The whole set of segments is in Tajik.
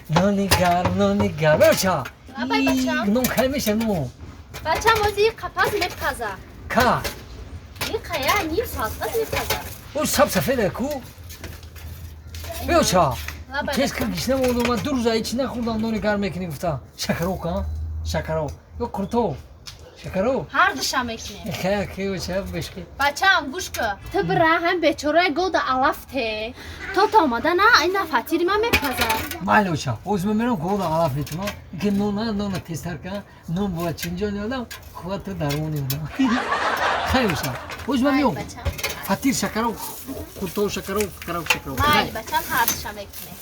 Нони гарм, нони гарм. Оча. Лабай, бачам. Нон кай меша нон? Бачам, ози қапаз мепаза. Ка? Иқая ним соат пас мепаза. О, саб сафеда ку? Биоча. Лабай. Тез кир гишна мондум, ман 2 рӯза ҳеч нахӯрдам, нони гарм мекунӣ гуфта. Шакаро ка? Шакаро. Ё қурто? Шакаро? Ҳар душа мекунем. Хая ки оча бешки. Бачам, гӯш кун. Ту бира ҳам бечораи голда алаф те. То та омада на, ина фатири ман мепаза. Майли оча. Оз ман мерам голда алаф метумам. Ки нона, нона тезтар ка. Нон бояд чинҷон ёдам, худат ту дармон ёдам. Хай оча. Оз ман меом. Бачам. Фатир шакаро, қурто шакаро, шакаро, шакаро. Майли, бачам, ҳар душа мекунем.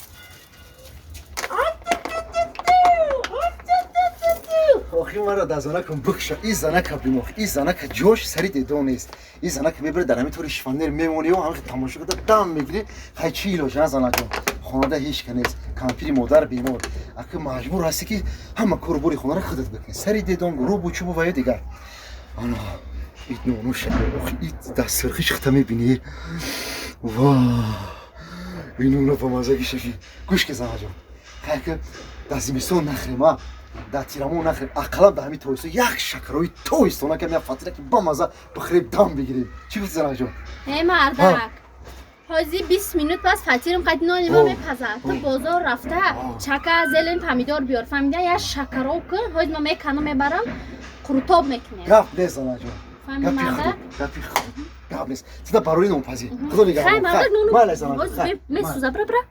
Охи маро дар занакам бикша, и занака бимох, и занака ҷош сари дедо нест. И занака мебара дар ҳамин тори шифонер мемонӣ, ҳамин тамошо карда дам мегирӣ. Хай чӣ илоҷ, а занаҷон? Хонада ҳеч ка нест, кампири модар бемор. Аки маҷбур ҳастӣ ки ҳама кору бори хонаро худат бикунӣ. Сари дедон, рӯбу чӯбу ва ё дигар. Ана, ит нонуша, охи ит дастсирхи шихта мебинӣ. Ва, ин нона ба мазаги шафи. Гӯш ки занаҷон, хай ки дар зимистон нахӯрем, а? Дар тирамон нахӯрем, ақаллан дар ҳамин тобистон як шакарои тобистона кам, як фатира ки бамаза бихӯрем, дам бигирем. Чӣ гуфти, занаҷон? Э, мардак. Ҳози 20 минут пас фатирим қади нони ма мепазад. Ту бозор рафта, чака, зелен, помидор биёр. Фаҳмида, як шакароб кун, ҳози ма меканам, мебарам, қурутоб мекунем. Гап нест, занаҷон. Фаҳмиди, Гапи мардак? худ, гапи худ. Гап нест. Тида барои нонпазӣ. Худо нигаҳбон. Хай, мардак, нону. Майли, занаҷон. Ҳози Хай. месӯза, бира, бира.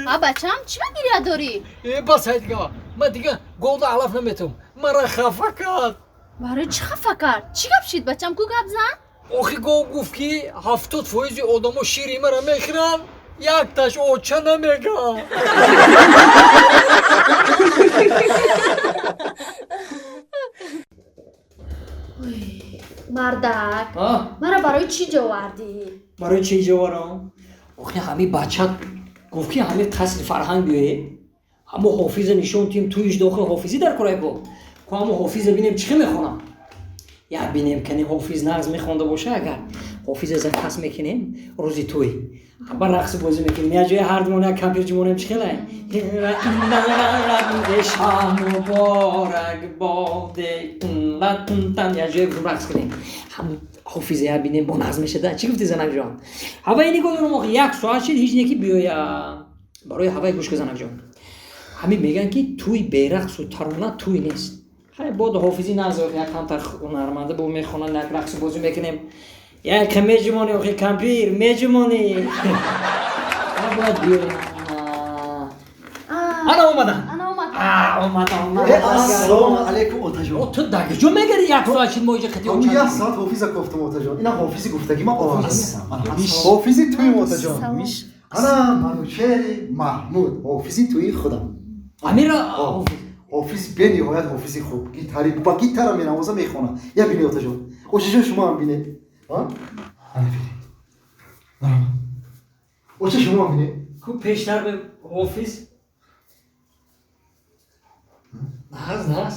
А бачам, чӣ ба гиря дорӣ? Э, бас ай дига. Ман дига голда алаф наметум. Мара хафа кард. Барои чӣ хафа кард? Чӣ гап шид, бачам, ку гап зан? Охи гов гуфт ки 70% одамо шири мара мехӯранд, якташ оча намегӯяд. Мардак, мара барои чӣ ҷо овардӣ? Барои чӣ ҷо оварам? Охи ҳами бача гуфт ки ҳами қасри фарҳанг биёе, ҳамо ҳофиза нишон тим, туиш дохил ҳофизӣ дар кораи ко. Ку ҳамо ҳофиза бинем чӣ хел мехонам. Як бинем кани ҳофиз нағз мехонда боша, агар ҳофиза заказ мекунем рӯзи тӯй. Ба рақси бозӣ мекунем. Як ҷои ҳар думон як компютер ҷумонем чӣ хелай? Муборак боде. Як ҷои рақс кунем. Ҳам ҳофиза як бинем бо нағз мешада. Чӣ гуфти, занакҷон? Ҳаваи нигоҳ дорам, охи як соат шид ҳеҷ неки биёя. Барои ҳаваи гӯш кун, занакҷон. Ҳамин мегӯянд ки тӯй берақсу тарона тӯй нест. Хай бод ҳофизи нағз, як камтар ҳунарманда бо мехонанд, як рақсу бозӣ мекунем. Як меҷумонӣ, охи кампир меҷумонӣ. Бояд биёем. Ана омадан. Ана омад. А, омад, омад. Э, ассалому алайкум, отаҷон. Ту дар куҷо мегари як соат шид мо иҷа қати Ҳамун оча? як соат ҳофиза кофтам, отаҷон. Ина ҳофизи гуфтагӣ ман овардам. Ҳофизи тӯи, отаҷон. Ана Манучери Маҳмуд, ҳофизи тӯи худам. Амира. Ҳофиз бениҳоят ҳофизи хуб. Гитари ба гитара менавоза, мехонад. Я бине, отаҷон. Очаҷон, шумо ҳам бине. Ана бине. Оча, шумо ҳам бине. Ку пештар бе ҳофиз. Нағз, нағз.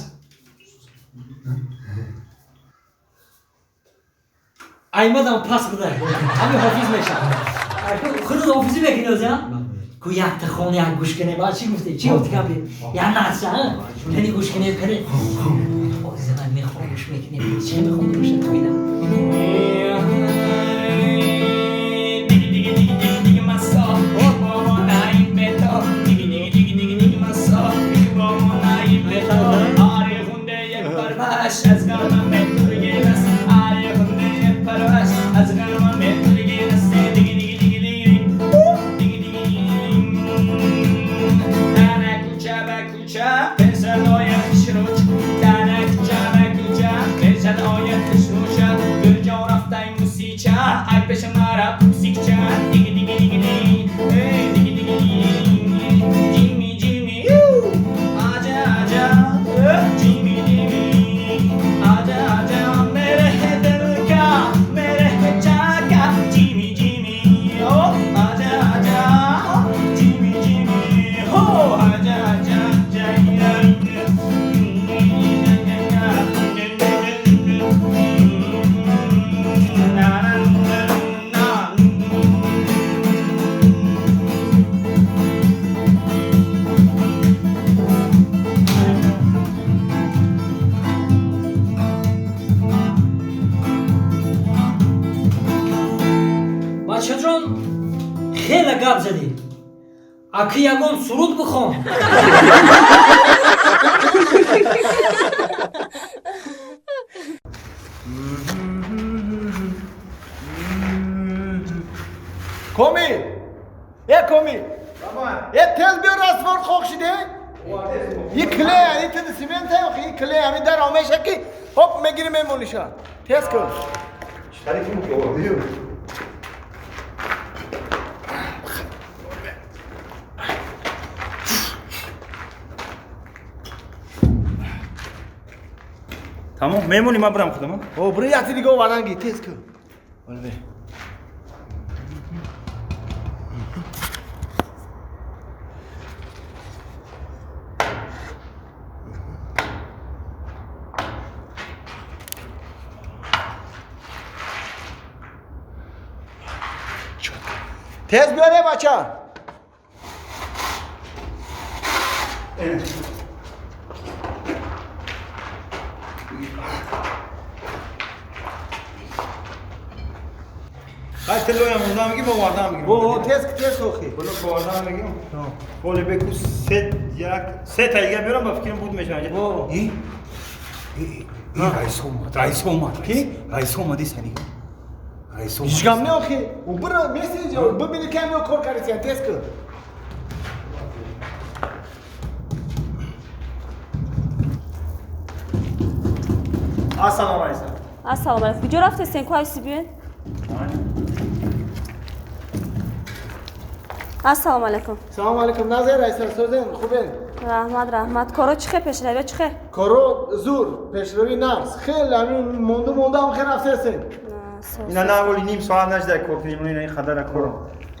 Аймадам пас будай. Ҳами ҳофиз мешавад. Худат ҳофизӣ мекунӣ оза? Ку якта хона як гӯш кунем. А чӣ гуфтӣ? Чӣ гуфтӣ, кампир? Як нағза, а? Кани гӯш кунем, кани. Оза ман мехоҳам гӯш мекунем. Чӣ мехонда бошад тӯйда? Диги диги диги диги диги маса, бобо наим бета. Диги диги диги диги диги маса, бобо наим бета. آره خونده یک پرورش از غمم به است. آره خونده یک پرورش از غمم به است. دیگه دیگه دیگه دیگه دیگه دیگه. تنه کوچه به کوچه پسر آید شروع، تنه کوچه به کوچه پسر آید شروع. کجا رفته موسیچه ای پیش مرا پوسیکچه. دیگه دیگه دیگه دیگه دیگه دیگه. جیمی جیمی آجا آجا، جیمی جیمی آجا آجا. Хеле гап задӣ. Аки ягон суруд бихон. Комил! Э Комил! Э тез биё раствор хок шиде? И клей, и тез симент ай, и клей, ами дар омеша ки хоп мегири мемониша. Тез кун. Тамом, мемонӣ ман бирам худам. О, биро яти дига оварданги, тез кун. Олбе. Тез биёре бача. Хай тилоям онда мегим, овардан мегим. О, тез тез охи. Боло овардан мегим. Боле беку се як се та дига биёрам ба фикрам буд мешавад. О. И раис омад, раис омад. Ки? Раис омад исани. Раис омад. Ҳеҷ гап не охи. У бира меси бибини ки ҳамиё кор кардисиян, тез кун. Ассалому алайкум. Ассалому алайкум. Куҷо рафтестен? Ку айси биёед? Ассалому алайкум. Салому алайкум. Назир раиса созен, хубен? Раҳмат, раҳмат. Коро чӣ хел пешравӣ чӣ хел? Коро зур, пешравӣ нағз. Хеле ҳамин монду монда ҳам хел рафтестен. Ина на воли ним соат нашда кор кунем, ина ин қадара кор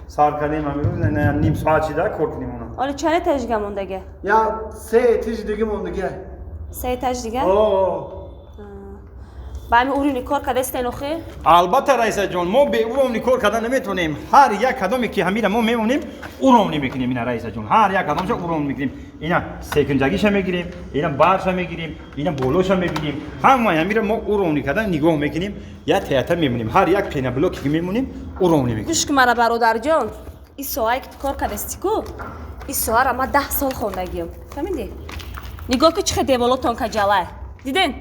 сар кардем ҳамин рӯз, ина ним соат шида кор кунем она. Оли чанд этаж дига мондага? Я се этаж дига мондага. Се этаж дига? О. Ба ҳамин уровни кор кардастен охи? Албатта раиса ҷон, мо бе уровни кор кардан наметавонем. Ҳар як кадоме ки ҳамира мо мемонем, уровни мекунем ина раиса ҷон. Ҳар як кадомша уровни мекунем. Ина секунҷагиша мегирем, ина барша мегирем, ина болоша мебинем. Ҳамаи ҳамира мо уровни кардан нигоҳ мекунем, я теата мемонем. Ҳар як пенаблоке ки мемонем, уровни мекунем. Гӯш кун мара бародарҷон. Ин соае ки ту кор кардасти ку, ин соаро ман 10 сол хондагиам. Фаҳмидӣ? Нигоҳ ку чӣ хел деволотон каҷалай. Диден?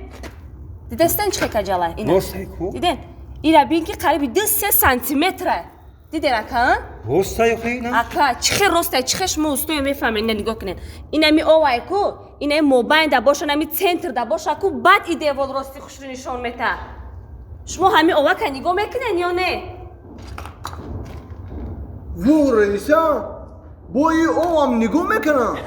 Дидестен чӣ хел каҷалай? Ина. Ростай ку? Диден? Ира бин ки қариби 2-3 сантиметра. Диден ака? Ростай охи ина? Ака, чӣ хел ростай, чӣ хел шумо устоя мефаҳмед, ина нигоҳ кунед. Инами овай ку, инами мобайн да боша, инами центр да боша ку, баъд и девол рости хушрӯ нишон мета. Шумо ҳами овака нигоҳ мекунед ё не? Ву, раиса, бо и овам нигоҳ мекунам.